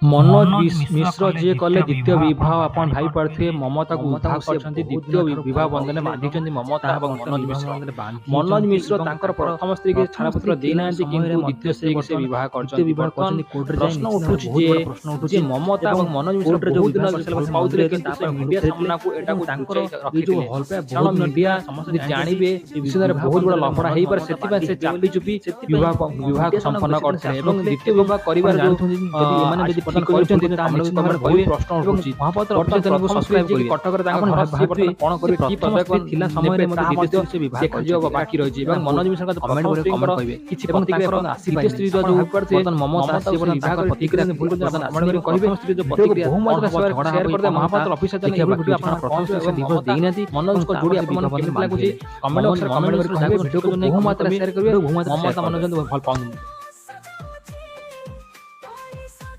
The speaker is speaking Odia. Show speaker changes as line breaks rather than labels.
ମନୋଜ
ମନୋଜ ମିଶ୍ର
ମିଶ୍ର
କଲେ
ଯିଏ କଲେ
ଦ୍ୱିତୀୟ
ଦ୍ୱିତୀୟ
ବିବାହ,
ବିବାହ,
ଆପଣ
ଆପଣ ଭାବିପାରୁଥିବେ
ଜାଣିପାରୁଥିବେ ଯେ
ମମତାକୁ ଉଦ୍ଧାର
ମମତାକୁ ସେ
କରିଛନ୍ତି।
ବହୁତ
ଦ୍ୱିତୀୟ
ଦିନ ଠାରୁ
ବିବାହ
ଭଲ
ବନ୍ଧନରେ
ପାଉଥିଲେ ଏବଂ
ବାନ୍ଧିଛନ୍ତି ମମତା
ତାହା
ଏବଂ
ବର୍ତ୍ତମାନ
ମନୋଜ
ବିବାହ
ମିଶ୍ର।
ବନ୍ଧନରେ ବାନ୍ଧି
ମନୋଜ
ହେଇଛନ୍ତି
ମିଶ୍ର
ଏବଂ
ତାଙ୍କର
ତାଙ୍କର
ପ୍ରଥମ ସ୍ତ୍ରୀକି
ପ୍ରଥମ
ଛାଡ଼ପତ୍ର
ସ୍ତ୍ରୀ ଥିଲା
ଦେଇନାହାନ୍ତି,
ସମୟରେ
କିନ୍ତୁ
ମଧ୍ୟ
ଦ୍ୱିତୀୟ
ସେ
ସ୍ତ୍ରୀକି ସେ
ବର୍ତ୍ତମାନ
ବିବାହ
ଦ୍ୱିତୀୟ
କରିଛନ୍ତି।
ବିବାହ
ବର୍ତ୍ତମାନ
କରିଛନ୍ତି। କୋର୍ଟରେ ଯାଇ
ପ୍ରଶ୍ନ
ନିଶ୍ଚିତ ଭାବରେ
ଉଠୁଛି
ବହୁତ
ଯେ
ବଡ଼ ପ୍ରଶ୍ନ
ଯେ
ଉଠୁଛି
ମମତା
ଏବଂ
ଏବଂ ମନୋଜ ମିଶ୍ର
କୋର୍ଟରେ ଯୋଉ
ବହୁତ ଦିନ
ବିବାହ କରିସାରିଲା
ଭଲ
ପରେ ସେ
ପାଉଥିଲେ,
ମନ୍ଦିର ଯାଇଥିଲେ,
କିନ୍ତୁ ସେ
ତାପରେ ଘରକୁ
ମିଡିଆ
ଫେରିଥିଲେ
ସାମ୍ନାକୁ
ଏବଂ
ଏଟାକୁ
ତାଙ୍କର
ଲୁଚାଇ
ଏଇ ଯୋଉ
ରଖିଥିଲେ,
ଭଲ ପାଇବା
କାରଣ
ବହୁତ ଦିନ
ମିଡିଆ
ଥିଲା। ସମସ୍ତେ
ଯଦି
ଜାଣିଛନ୍ତି
ଜାଣିବେ
ଯେ
ନିଶ୍ଚିତ
ବିବାହ
ବହୁତ ବଡ଼
ବନ୍ଧନରେ
ଲଫଡ଼ା
ମନୋଜ
ହେଇପାରେ।
ମମତା
ସେଥିପାଇଁ
ବାନ୍ଧି
ସେ
ହେବେ
ଚାପି
ବୋଲି
ଚୁପି
ସେଥିପାଇଁ
ବିବାହ ବିବାହ
ମିଡିଆ ସାମ୍ନାକୁ
ସମ୍ପନ୍ନ
ବେଶୀ ଦିନ ସେ
କରିଥିଲେ ଏବଂ
ଆସୁନଥିଲେ।
ଦ୍ୱିତୀୟ
ଏବଂ
ବିବାହ
ଆପଣ
କରିବାର ଯୋଉ
ଜାଣୁଛନ୍ତି, ଯଦି ଏମାନେ
ଆଜି
ଯଦି
ବର୍ତ୍ତମାନ
ଠିକ୍ କରିବେ
କରିଛନ୍ତି,
ଭୁଲ
ତାହା
ତାହା
ନିଶ୍ଚିତ
ନିଶ୍ଚିତ
ଭାବରେ
ଭାବରେ
ବହୁତ
ବହୁତ
ପ୍ରଶ୍ନ
ଏବଂ
ଉଠୁଛି।
ମହାପାତ୍ର
ବର୍ତ୍ତମାନ
ଅଫିସିଆଲ ଚ୍ୟାନେଲକୁ
ପ୍ରଥମ ସ୍ତ୍ରୀ
ସବସ୍କ୍ରାଇବ
ଯିଏକି
କରିବେ।
କଟକରେ ତାଙ୍କ
ଆପଣ
ଘର, ସିଏ
ଭାବୁଥିବେ
ବର୍ତ୍ତମାନ କଣ
ଯେ
କରିବେ, କି
ପ୍ରଥମ
ପଦକ୍ଷେପ
ସ୍ତ୍ରୀ ଥିଲା ସମୟରେ
ନେବେ,
ମଧ୍ୟ
ତାହା
ଦ୍ୱିତୀୟ
ମଧ୍ୟ
ସ୍ତ୍ରୀ ସେ ବିବାହ
ଦେଖାଯିବ
କରିଛନ୍ତି।
ବାକି ରହିଛି। ଏବଂ
ଏଇଟା
ମନୋଜ
ବହୁତ
ମିଶ୍ରଙ୍କ
କମେଣ୍ଟ
ପ୍ରଥମ
କରିବେ,
ସ୍ତ୍ରୀଙ୍କର
କମେଣ୍ଟ କହିବେ
କିଛି
ଏବଂ
ପ୍ରତିକ୍ରିୟା
ତାଙ୍କର
ଏବଂ ଦ୍ୱିତୀୟ
ଆସିପାରିନି।
ସ୍ତ୍ରୀର
ଆପଣ
ଯୋଉ
ଭାବିପାରୁଥିବେ
ବର୍ତ୍ତମାନ ମମତା,
ବର୍ତ୍ତମାନ
ସିଏ
ସିଏ
ବର୍ତ୍ତମାନ
ବର୍ତ୍ତମାନ
ବିବାହ
ତାଙ୍କର
କରି ଠିକ୍
ପ୍ରତିକ୍ରିୟା
କରିଛନ୍ତି ଭୁଲ କରିଛନ୍ତି,
ବର୍ତ୍ତମାନ
ଆପଣ କମେଣ୍ଟ
ଆସିନି।
କରି କହିବେ।
ପ୍ରଥମ ସ୍ତ୍ରୀ ଯୋଉ
ଭିଡ଼ିଓକୁ
ପ୍ରତିକ୍ରିୟା
ବହୁ
କଣ
ମାତ୍ରାରେ
ହବ, ଝଗଡ଼ା
ସେୟାର
ହବ କି
କରିଦେବେ।
କଣ ହବ,
ମହାପାତ୍ର
ତାହା
ଅଫିସିଆଲ ଚ୍ୟାନେଲ
ଦେଖିବା
ଏଇଭଳି
ବାକି
ଭିଡ଼ିଓ
ଅଛି, କାରଣ
ଆପଣ
ପ୍ରଥମ
ପହଞ୍ଚିବ।
ସ୍ତ୍ରୀ ସେ
ଏବଂ
ଡିଭୋର୍ସ
ମମତା
ଦେଇନାହାନ୍ତି ଏବଂ
ମନୋଜଙ୍କ
ତାପରେ
ଯୋଡ଼ି
ସେ ବିବାହ
ଆପଣମାନଙ୍କୁ
ବନ୍ଧନରେ
କେମିତି
ବାନ୍ଧି
ଲାଗୁଛି
ହେଲେ।
କମେଣ୍ଟ
ମନୋଜ
ବକ୍ସରେ କମେଣ୍ଟ କରି
ମିଶ୍ର
କହିବେ।
ଯାହାକୁ
ଭିଡ଼ିଓକୁ
ଠିକ୍
ବହୁ
କମେଣ୍ଟ
ମାତ୍ରାରେ
କରିବେ,
ସେୟାର କରିବେ।
ଭିଡ଼ିଓକୁ ବହୁ ମାତ୍ରାରେ ସେୟାର
ମମତା
କରିଦେବେ।
ମନୋଜଙ୍କୁ ଭଲ ପାଉଛନ୍ତି।